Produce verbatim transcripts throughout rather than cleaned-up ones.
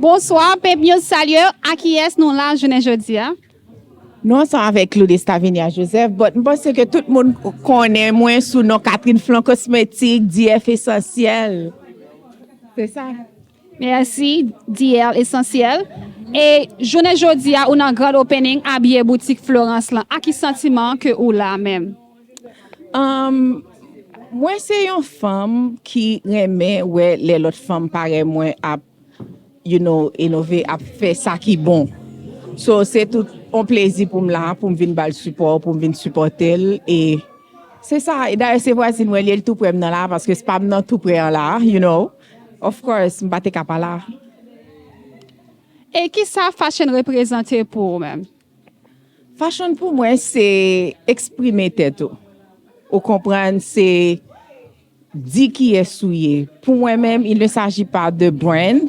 Bonswa, Pep News salye w. A kiyès nou la jounen jodi a? Nou ansanm avèk Cloudesta Vinia Joseph, but m panse ke tout moun konnen mwen sou non Catherine Flan Cosmétique, D F Esansyèl. Se sa. Mèsi, D L Esansyèl. E jounen jodi a, ou nan grand opening Abiye Boutik Florence lan. A ki santiman ke ou la menm? Um, mwen se yon fanm ki renmen wè lè lòt fanm parèy mwen ap, you know, inove, ap fè sa ki bon. So, se tout yon plezi pou m la, pou m vin ba l sipò, pou m vin sipòte l. E se sa. E dayè, se vwazin mwen li ye, li tou prè m nan la, paske se pa m nan tou prè an la, you know. Of course, m pa te ka pa la. E kisa fashion reprezante pou ou menm? Fashion pou mwen se eksprime tèt ou. Ou konprann, se di kiyès ou ye. Pou mwen menm, il ne s'agit pas de brand.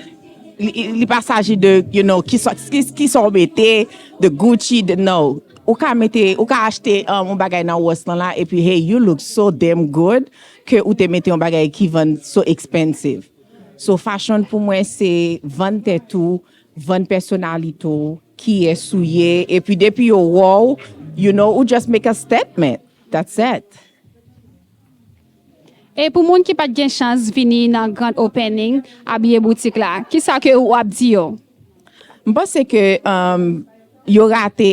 Li, li pa s'agit de, you know, ki sa, ki, ki sa w mete, de Gucci, de, no. Ou ka mete, ou ka achte um, yon bagay nan Ross lan la, epi hey, you look so damn good, ke ou te mete yon bagay ki vann so expensive. So fashion pou mwen se vann tèt ou, vann pèsonalite w, kiyès ou ye, epi depi yo wè w, you know, ou just make a statement. That's it. E pou moun ki pa t gen chans vini nan grand opening Abiye Boutik la, kisa ke ou ap di yo? M panse ke um, yo rate,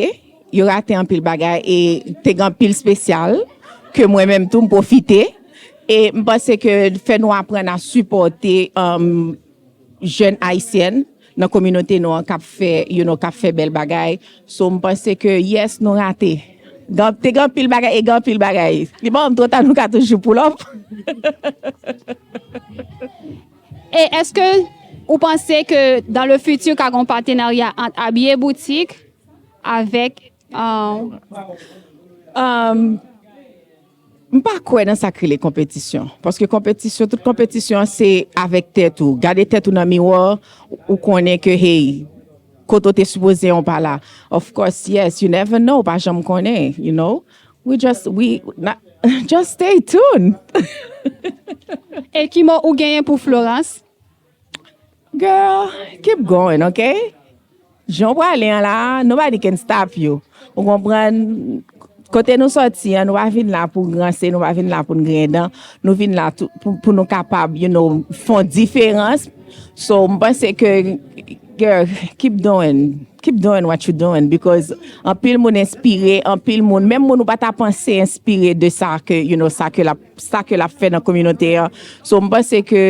yo rate anpil bagay e te gen anpil spesyal ke mwen menm tou m pwofite. E m panse ke fè nou aprann a sipòte um, jèn ayisyèn nan kominote nou an k ap fè, you know, k ap fè bèl bagay. So m panse ke yes, nou rate. Te gen anpil bagay e gen anpil bagay. Li pa twò ta, nou ka toujou pull up. E èske ou panse ke dans le futur ka gen yon patenarya ant Abiye Boutik avèk um, M pa kwè nan sa k rele konpetisyon. Paske konpetisyon, tout konpetisyon se avèk tèt ou. Gade tèt ou nan miwa, ou konnen ke hey, kote w te sipoze an w pa la. Of course, yes, you never know, ou pa janm konnen, you know. We just, we, not, just stay tuned. E ki mo ou genyen pou Florence? Girl, keep going, ok? Jan w prale an la, nobody can stop you. Ou konprann? Kote nou sòti an, nou pa vin la pou ranse, nou pa vin la pou n griyen dan, nou vin la pou, pou nou kapab, you know, fè yon diferans. So, m panse ke, girl, keep doing, keep doing what you doing, because anpil moun enspire, anpil moun, menm moun ou pa ta panse enspire de sa ke, you know, sa ke l ap, sa ke l ap fè nan kominote an. So, m panse ke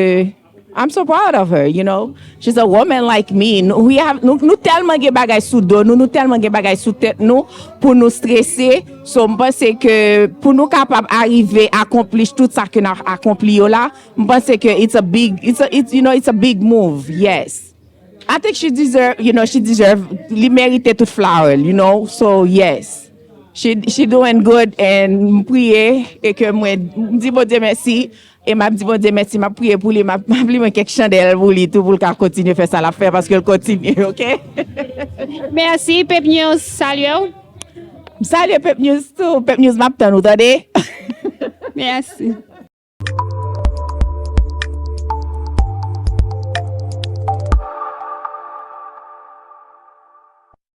I'm so proud of her, you know. She's a woman like me. Nou, we have, nou, nou tèlman gen bagay sou do nou, nou tèlman gen bagay sou tèt nou pou nou strese. So, m panse ke pou nou kapab arive akonpli tout sa ke n a akonpli yo la, m panse ke it's a big, it's a, it's, you know, it's a big move. Yes. I think she deserve, you know, she deserve, li merite tout flower, you know. So, yes. She, she doing good and m priye e ke mwen, m di Bondye mèsi. E m ap di Bondye mèsi, m ap priye pou li, m ap, m ap limen kèk chandèl pou li tou, pou l ka kontinye fè sa l ap fè, paske l kontinye, ok? Mèsi, Pep News salye w. M salye Pep News tou. Pep News, m ap tann ou, tande? Mèsi.